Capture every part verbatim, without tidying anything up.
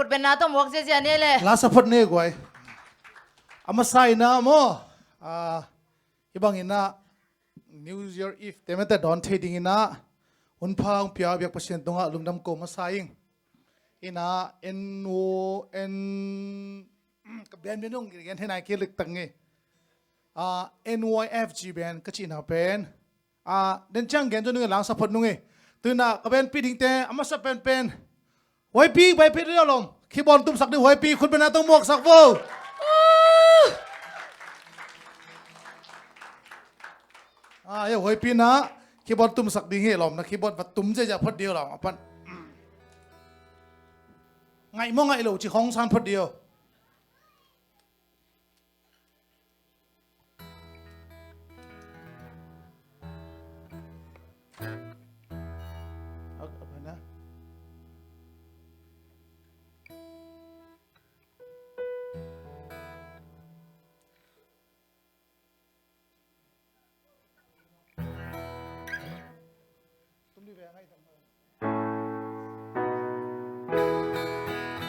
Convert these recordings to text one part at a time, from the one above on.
Khutbenna tawh muak ziazia ni le. La sa phot ni guai. A masa in ah maw, ah, hih bangin ah New Year Eve te mete dawn thei dingin ah hunpha hong pia biak Pasian tungah lungdam ko masa ing. In ah N O N, ka bian bian hong gen thei nai kei lik tak ngi. Ah, N Y F G band ka cihna pen. Ah, den ciang gen zaw nung e, la sa phot nung e. Tu in ah ka band pi dingte a masa penpen Huaipi, Huaipi dih lawm. Keyboard tumsak ding Huaipi, khutbenna tawh muaksak vo. Ah, ya, Huaipi in ah keyboard tumsak ding hi lawm, na keyboard va tum ziazia phot dih lawm. A pan ngaih maw ngaih lo ci khong san phot dih.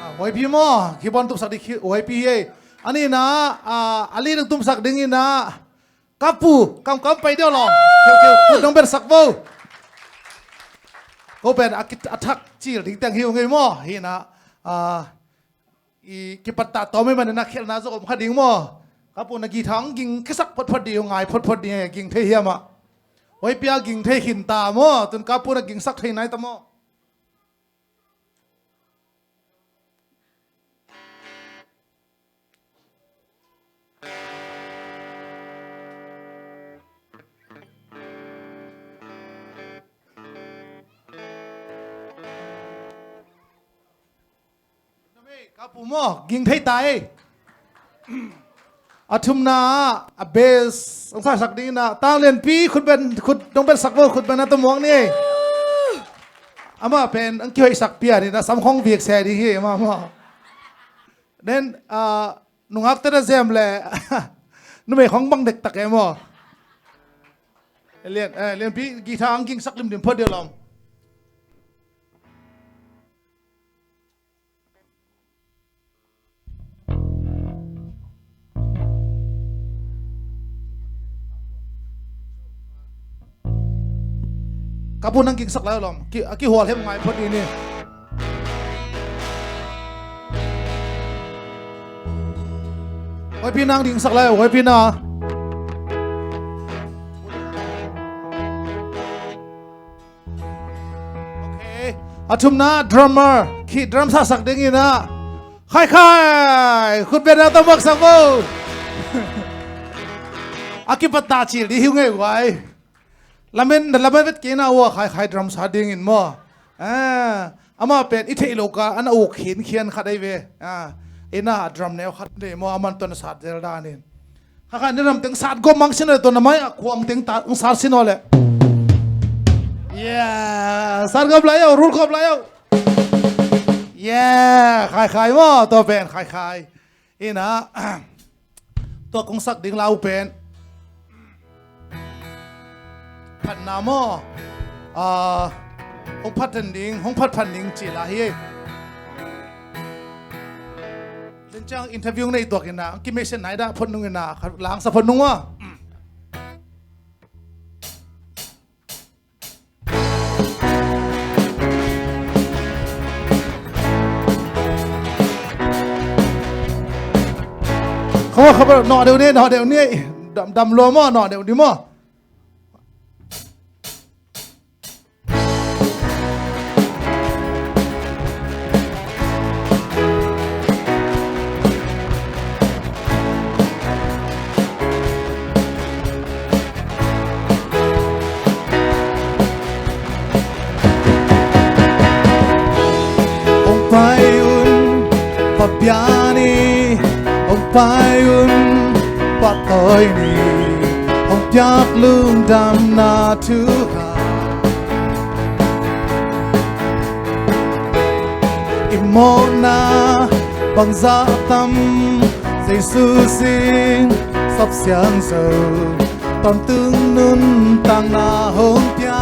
Ah, Huaipi maw, keyboard tumsak ding Huaipi hi ei. A nihna, ah, a lead tumsak dingin ah Kapu, Kamkam pai deuh lawm. Kheukheu, khut nong betsak vo. Ko pen a ki, a thak cil ding teng hi uh ngei maw. Hi in ah, ah, i kipattah tawm ahih manin a khelhna zong om kha ding maw. Kapu, na guitar hong ging khiasak photphot dih uh, ngai photphot dih, ging thei hiam ah. Huaipi a ging thei khin ta maw. Tun Kapu na gingsak thei nai ta maw. Kapu maw, ging thei ta ei. A thumna ah a bass hong sasak dingin ah Tang Lianpi, khut ben, khut nong betsak vo, khutbenna tawh muak ni ei. Amah pen hong kihoihsak pian in ah sam khong viak se ding hi amah maw. Then, ah, nungakte na zem le numei khong bang dektak e maw. Lian, eh, Lianpi guitar hong gingsak limlim phot deuh lawm. Kapu, nang gingsak lai uh lawm. Ki, a kihual hem ngai phot dih ni. Huaipi, nang gingsak lai uh, Huaipi na. Okay. A thumna drummer, kick drum sasak dingin ah Khai Khai, khutbenna tawh muaksak vo. A kipattah cil dih hi uh ngei guai. Lamen, lamen vet kei na uh a Khai Khai drum sa dingin maw. Ah, amah pen i theih loh kal a na uk khinkhian khat ahi ve. Ah, ei na drum neu khat nei maw, aman tawh na sat zel danin. Khai Khai, na drum teng sat gawp mang sin aw le, tawh na mai a khuang teng ta, sat sin aw le. Yeah, sat gawp lai aw, rul gawp lai aw. Yeah, Khai Khai maw, tua pen Khai Khai. Ina, tua kong sak ding lau pen phatna maw? Ah, hong phat phat ding, hong phat phat ding ci la hi. Len ciang interview nei tuak ina, ang kimei sen nai dah phot nung ina, la sa phot nung a. Khaw, khaw, nawh deuh ni, nawh deuh ni. Dam, dam lua maw, nawh deuh ni maw. Hong pai un, Pa Piang ni, hong pai un, Pa Tawi ni, hong piak lungdamna thu khat. I mawhna bangzah tam, Jesu sing Sap Siangtho, tawntung nuntakna hong pia.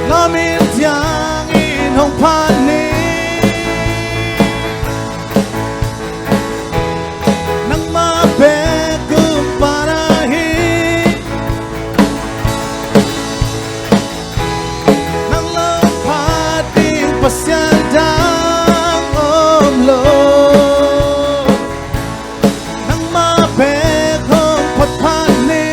Lamin thiang Phat ni, nangmah bek kumpa na hi. Nang lo phat ding Pasian dang om lo. Nangmah bek hong phat phat ni.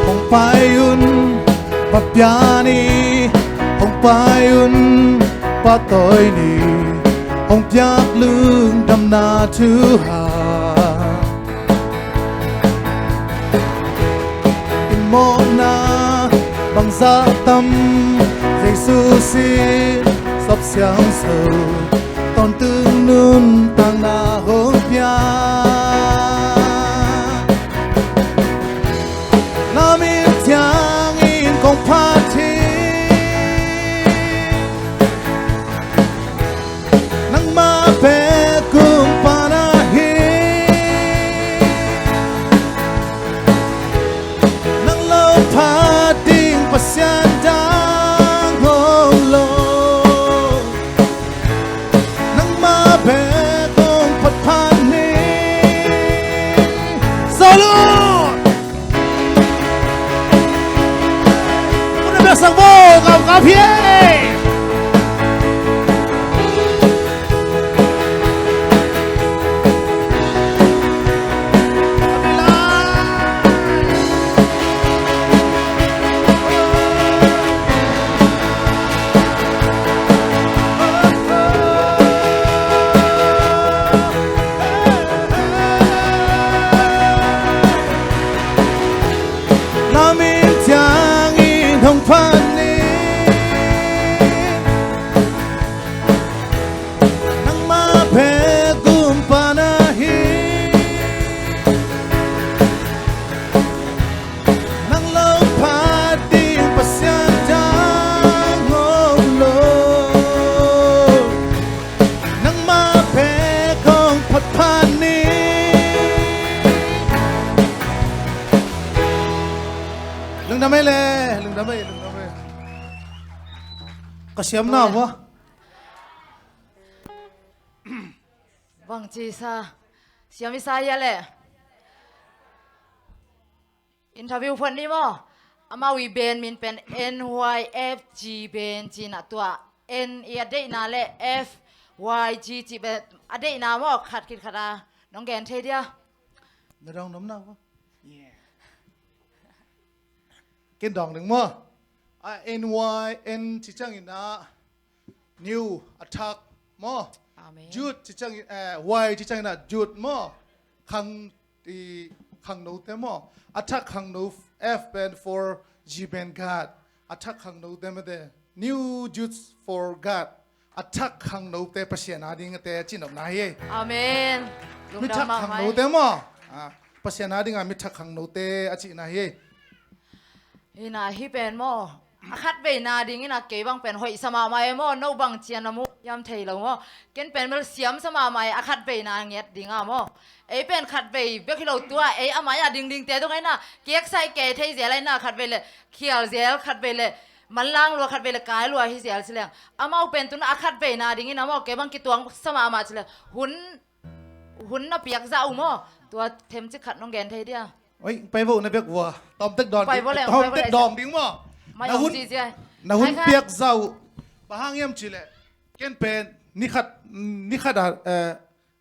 Hong pai un, Pa Piang aw, hong pai un, Pa Tawi aw, hong piak lungdamna thuhai. I mawhna bangzah tam, Jesu sin sap siangso, tawntung nuntakna hong pia. Na min ciangin kong phat hi. Nangmah bek kumpa na hi. Nang lo phat ding Pasian dang om lo. Nangmah bek hong phat phat ni. Salut! Kong na biaksak vo, kap kap hi ei. Na min ciangin hong phat ni. Nangmah bek kumpa na hi. Nang lo phat ding Pasian dang om lo. Nangmah bek hong phat phat ni. Lungdam ei le, lungdam ei, lungdam ei. Ka siamna maw? Bangci sa, siam i sa hia le. Interview phot ni maw? Amau i band min pen N Y F G band ci-in ah, tua N i a deihna le F Y G ci band a deihna maw, khat khit khat a nong gen thei dia? Na dawng nopna maw? Yeah. Ken dawng ding maw? A, N Y N ci ciangin ah new, a thak maw? Amen. Youth ci ciangin, eh, Y ci ciangin ah youth maw? Khang, i, khangnote maw? A thak khangno, F pen for G pen God. A thak khangnote mate. New youth for God. A thak khangnote Pasian a ding a te a cihnopna hi ei. Amen. Mi thak khangnote maw? Ah, Pasian a ding a mi thak khangnote a cihna hi ei. Ina hi pen maw, a khatveina dingin a kei bang pen hoih sa mahmah e maw, no bang cian a mu hiam thei lo maw. Ken pen bel siam sa mahmah e, a khatveina nget ding a maw. Ei pen khatvei bek hi lo, tua ei a mai a dingdingte tung aina, kiaksaih kei thei zel aina, khatvei le khial zel, khatvei le manlang lua, khatvei le kai lua hi zel ci leng. Amau pen tun a khatveina dingin a maw, kei bang kituang sa mahmah ci leng. Hun hun na piak zah uh maw? Tua themcik khat nong gen thei dia? Oi, pai vo na bek vua. Tawmtek dawn ding, tawmtek dawn ding maw? Na hun piak zah uh. Bang hang hiam cih leh ken pen ni khat, ni khat a, eh,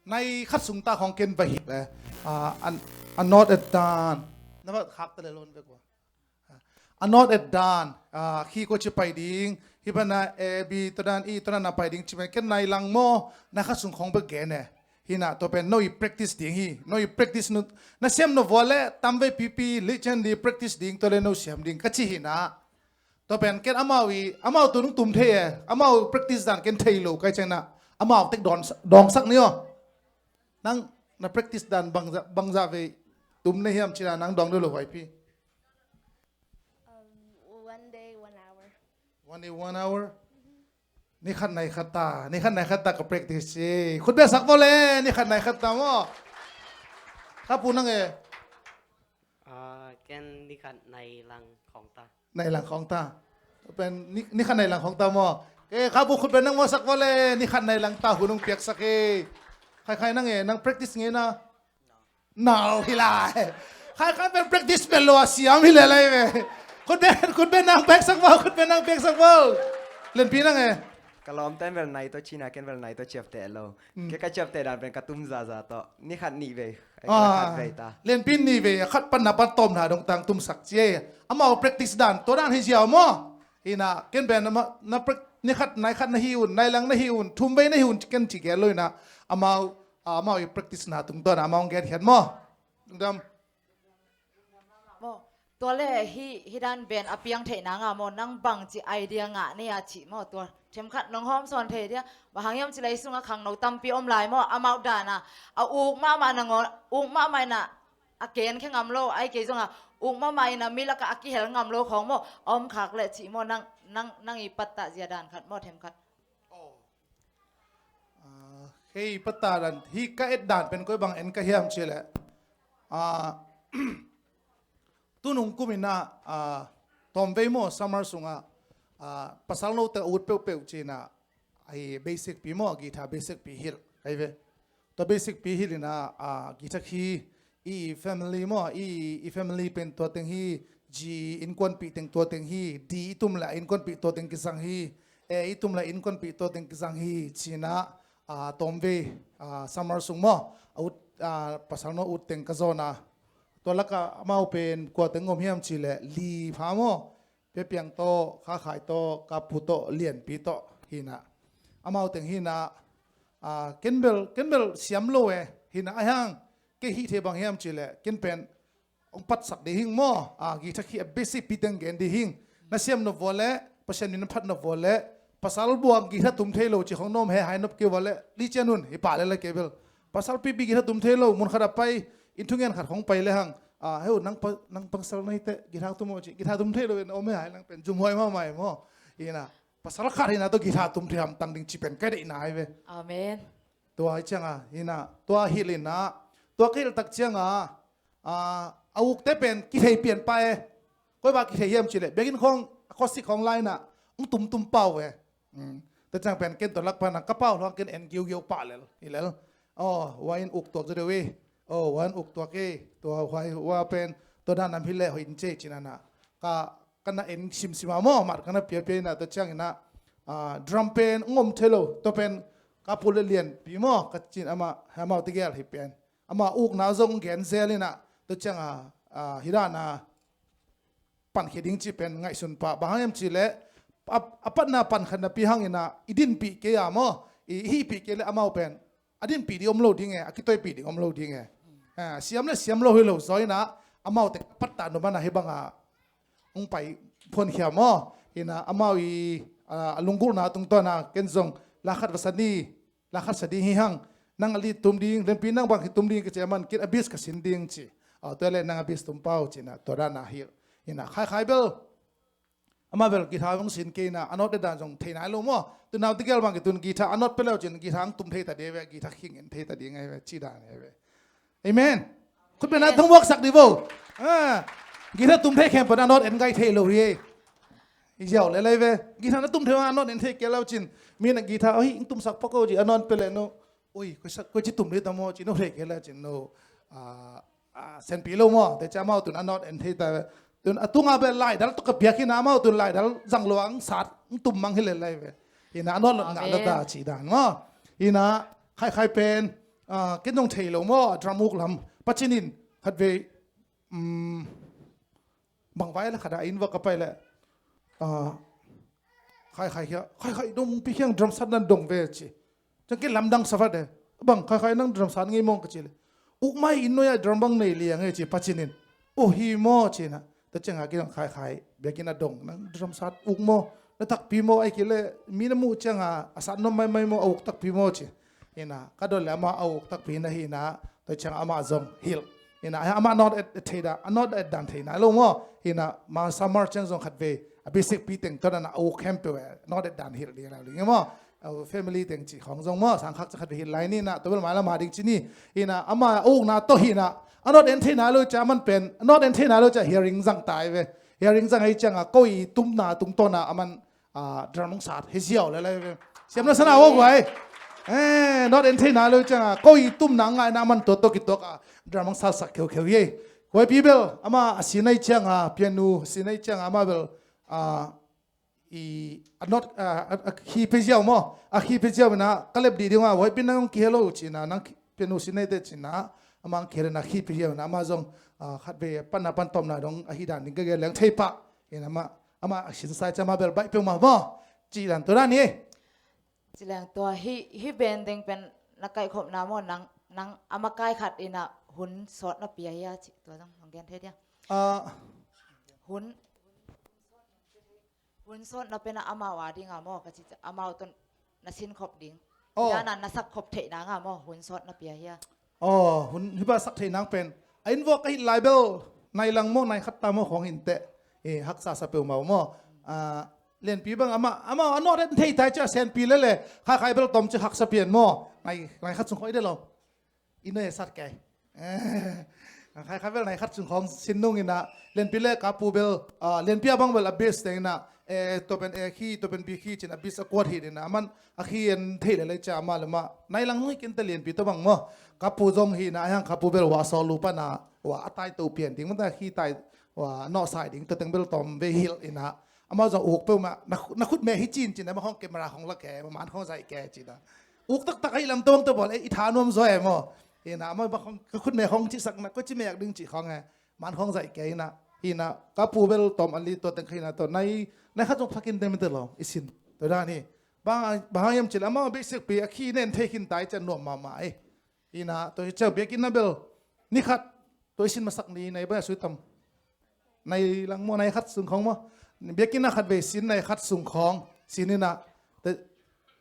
nai khat sung ta khawng ken va hih leh, ah, a, a not at dan. Na va khak ta leh lon bek vua. A not at dan, ah, khi ko ci pai ding, hi pana A, B, tua dan, E, tua dan a pai ding ci pen, ken nai lang maw, na khat sung khawng bek gen e. Hi na, tua pen no i practice ding hi, no i practice nu, na siam no vua le, tam vei pipi, licen di practice ding, tua le no siam ding, ka ci hi na. Tua pen ken amau i, amau tu nung tum thei e, amau practice dan ken thei lo, kai ciang na, amau tek dawng, dawngsak ni aw. Nang, na practice dan bangza, bangza vei, tum na hiam ci na, nang dawng deuh lo vai pi. One day, one hour. One day, one hour. Ni khat nai khat ta, ni khat nai khat ta ka practice ci. Khut beng sak bo le, ni khat nai khat ta maw. Ka pu nang e. Ah, ken ni khat nai lang khong ta. Nai lang khong ta. Pen ni, ni khat nai lang khong ta maw. Ke ka pu khut beng nang maw sak bo le, ni khat nai lang ta hu nung piak sak e. Khai khai nang e, nang practice nge na. Nau hi lai. Khai khai pen practice pen lo a siam hi le lai ve. Khut beng, khut beng nang pek sak bo, khut beng nang pek sak bo. Lenpi nang e. Ka lawm ten vel nai to cina ken vel nai to ciap te lo. Ke ka ciap te dan pen ka tum za za to. Ni khat ni ve. Ai ka khat ve ta. Lenpi ni ve, khat pan na pan tom na dong tang tum sak cie. Amau practice dan, to dan hi ziau mo. Ina, ken pen na, na prac-, ni khat, nai khat na hi un, nai lang na hi un, thum ve na hi un, ken ci gel lo ina. Amau, amau i practice na tung to na, amau gel hiat mo. Tung dam. Maw, tua le hi, hi dan pen a piang theih nanga maw, nang bang ci idea ngah ni a cih maw, tua themkhat nong hawm sawn thei dia, bang hang hiam ci lei sunga khangno tampi om lai maw, amau dana a uk mahmah nangawn, uk mahmah ina a gen khe ngam lo, ai kei zonga uk mahmah ina mi laka a kihel ngam lo khawng maw, a om khak le cih maw, nang, nang, nang i pattah zia dan khat maw, themkhat. Ah, hei, pata dan, hi ka et dan pen koi bang en ka hiam ci le. Ah, tunung kum ina, ah, tawmvei maw, summer sunga, ah, pasal note a ut peuhpeuh cina, ai basic pi maw, guitar basic pi hilh, ai ve. Tua basic pi hilh ina, ah, guitar khi i family maw, i, i family pen tua teng hi, G innkuanpih teng tua teng hi, D i tum le innkuanpih tua teng kisang hi, E i tum le innkuanpih tua teng kisang hi, cina, ah, tawmvei, ah, summer sung maw, a ut, ah, pasal no ut teng ka zawn a. Tua laka amau pen kua teng om hiam ci le, li pha maw, Piapiang tawh, Khakhai tawh, Kapu tawh, Lianpi tawh, hina. Amau teng hina, ah, ken bel, ken bel siam lo e, hina a hiang, kei hih thei bang hiam ci le, ken pen, ong patsak di hing maw, ah, guitar khi a basic pi teng gen di hing. Na siam nop vua le, Pasian min na phat nop vua le, pasal buang guitar tum thei lo ci hong nom he hai nop kei vua le, li cian un, hi pa le la kei bel. Pasal pipi guitar tum thei lo, mun khat a pai, in thungen khat hong pai le hang. Ah, heu, nang pa, nang pangsal na hi te, guitar tum maw ci, guitar tum thei lo, in om he hai nang pen, zum huai mahmah e maw. Ina, pasal khat hina tawh guitar tum thei hamtang ding ci pen, kai deihna hi ve. Amen. Tua hi cianga, hina, tua hilh ina, tua ka hilh tak cianga, ah, a ukte pen, kithei pian pa e. Koi ba kithei hiam ci le, biakin khong, a khosik khong lai na, ong tum tum pau e. Mm. Tua ciang pen ken tua lak pana ka pau hluang ken en giugiu pah lel, hi lel. Oh, hua in uk tuak zaw deuh hi. Oh, hua in uk tuak hi. Tua hua, hua pen tua dan nam hi le hoih in cei cina na. Ka, ka na en simsim a maw, mat ka na piapia ina tua ciang ina, ah, drum pen ngom thei lo. Tua pen ka pu le Lianpi maw, ka cin ama, amau tegel hi pen. Ama ukna zong gen zel ina tua ciang a, ah, hi dan a, pankhia ding ci pen ngaihsun pah. Bang hang hiam ci le, a, a patna pankhatna pi hang ina, i dinpih kei a maw, i, i hihpih kei le amau pen, a dinpih ding om lo ding e, a kitoipih ding om lo ding e. Ah, siam le siam lo hi lo zaw ina, amau te pattah nop ana hi banga, hong pai phuankhia maw. Ina, amau i, ah, a lunggulhna tungtawna, ken zong, la khat va sa ni, la khat sa ding hi hang, nang a lead tum ding, Lianpi nang bang hi tum ding ka ci a man, ken a bass ka sin ding ci. Ah, tua le nang a bass tum pau cina, tua dan a hi. Ina, Khakhai bel, ama bel guitar hong sin kei ina, a note dan zong thei nai lo maw. Tu nau tegel bang ki tun guitar a note pe leu cin, guitar hong tum thei ta ding ve, guitar khing en thei ta ding ngai ve, ci dan ngai ve. Amen. Khut beng na thong buak sak di bo. Ah, guitar tum thei khempeuh a note en ngai thei lo hi. I ziau le lai ve. Guitar na tum thei a note en thei kei leu cin. Mi na guitar, oi, ing tum sak pak o ci, a note pe le no. Oi, koi sak, koi ci tum thei ta maw ci, no thei kei leu cin no. Ah, ah, senpi lo maw. Te ci amau tun a note en thei ta ve. Tun a tunga bel laidal tawh ka piak hi na, amau tun laidal zang luang sat, ing tum mang hi le lai ve. Hi na a note lot ngah lo ta ci dan maw. Hi na, Khakhai pen, ah, ken zong thei lo maw, drum uk lam. Pacinin, khat vei, um, bang vai le khat a inn va ka pai le, ah, Khakhai khia, Khakhai dong pi khiang drum sat nan dong ve ci. Ciang ken lamdang sa vat e. Bang, Khakhai nang drum sat ngei mawng ka ci le. Uk mai inn nuai a drum bang nei liang e ci pacinin. O hi maw cina. Tua cianga ken Khakhai, biakinn a dong, nang drum sat uk maw, na takpi maw, ai kei le, mi na muh cianga, a sat nuam maimai maw, a uk takpi maw ci. Ina, ka dot le ama a uk takpi na hi ina, tua cianga ama zong hilh. Ina, ama not et thei dan, a not et dan thei nai lo maw. Ina, ma summer ciang zong khat vei a basic pi teng tawh na a uk khempeuh e, not et dan hilh ding lai ding maw. A family teng cih khawng zong maw, sang khak ciang khat vei hilh lai ni na, tua bel mailam a ding ci ni. Ina, ama a ukna tawh hi na, a not en thei nai lo ciang a man pen, a not en thei nai lo ciang hearing zang tai ve. Hearing zang ahi cianga ko i tumna tungtawna a man, ah, drum hong sat hi ziau le lai ve. Siam na sana wo guai. Eh, not en thei nai lo cianga ko i tumna ngaina a man tua tawh kituak a drum hong sat sak kheukheu hi. Kuai pi bel ama a si nai cianga, pianu si nai cianga ama bel, ah, i, a not, a, a, a khi pe ziau maw, a khi pe ziau ina ka lep dih ding a, huai pi nang ki hello cina, nang khi, pianu si nei te cina, ama ang khi hello na khi pe ziau ina, ama zong, a, khat vei pan na pan tom na dong a hi dan ding ka gel leng thei pah ina, ama, ama a sin sai ca ama bel baih peuh mah maw. Ci dan tua dan hi. Ci leng tua hi, hi ben ding pen na kaihkhopna maw, nang, nang ama kai khat ina hun sawt na pia hia ci tua zong hong gen thei dia. A, hun Hun sawtna pen a amau a ding a maw, ka ci ciang amau tawh na sin khop ding. Oh. Dana na sak khop theih nang a maw, hun sawtna pia hia. Oh, hun hi ba sak theih nang pen a in vawk ka hih lai bel nai lang maw, nai khat ta maw khawng hin teh. Eh, haksa sa peuhmah maw. Ah, Lianpi bang ama, ama a not en thei tai cia Senpi lele, kha khai bel tom ci haksa pian maw. Nai, nai khat sung khoi de lo. I nai sat kei. Eh, khai, khai bel nai khat sung khawng sin nung ina, Lianpi le Kapu bel, ah, Lianpi a bang bel a bass te ina, eh, tua pen A khi, tua pen B khi cin a bass a kuat hi ina, a man a khi en thei le lai cia ama le ma. Nai lang nui kin te Lianpi tua bang maw. Kapu zong hi ina, a hiang Kapu bel wa saw lu pana, wa a tai to pian ding, man ta khi tai, wa nawh sai ding, tua teng bel tom ve hilh ina. Amau zong uk peuhmah, na, na khutme hi cin cin, amah khong camera khong la ke, man khong zaih ke cin a. Uk taktak ahi lam tuang tua bawl, eh, i tha nuam zaw e maw. Ina, amah bang khong, ka khutme khong cihsak na, ko ci mek ding cih khong e, man khong zaih ke ina. Ina, Kapu bel tom a li tua teng kha ina tua, nai, nai khat zong phakin teng mete lo, i sin. Tua dan hi. Bang, bang hang hiam cil, amah basic pi, a khi nen thei khin tai cian nuam mahmah e. Ina, tua hi ciang biakinn na bel, ni khat, tua i sin masak ni, nai bang a sui tam. Nai lang maw, nai khat sung khawng maw. Biakinn a khat vei sin, nai khat sung khawng. Sin ina, te,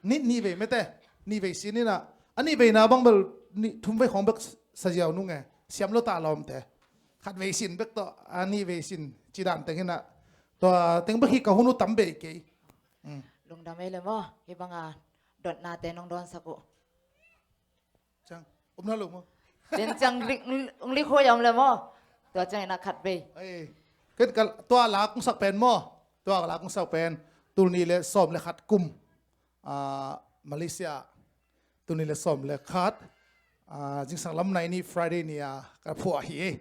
ni, ni vei mete, ni vei sin ina. A ni vei na bang bel, ni, thum vei khawng bek sa ziau nung e. Siam lo ta lawm te. Khat vei sin bek tawh, a ni vei sin, ci dan teng ina. Tua, teng bek hi ka hun uh tam bei kei. Mm. Lungdam ei le maw, hi bang a, dotna te nong dawn sak uh. Ciang, om na lo maw? Len ciang lik, lik, lik huai om le maw? Tua ciang ina khat vei. Ai, ken kal, tua la kong sak pen maw? Tua la kong sak pen. Tul ni le sawm le khat kum. Ah, Malaysia. Tul ni le sawm le khat. Ah, zingsang lam nai ni Friday ni a ka phuah hi.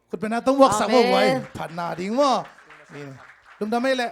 Khutbetna tawh muak sak maw, amen, guai. Phatna ding maw. Ni. Lungdam ei le.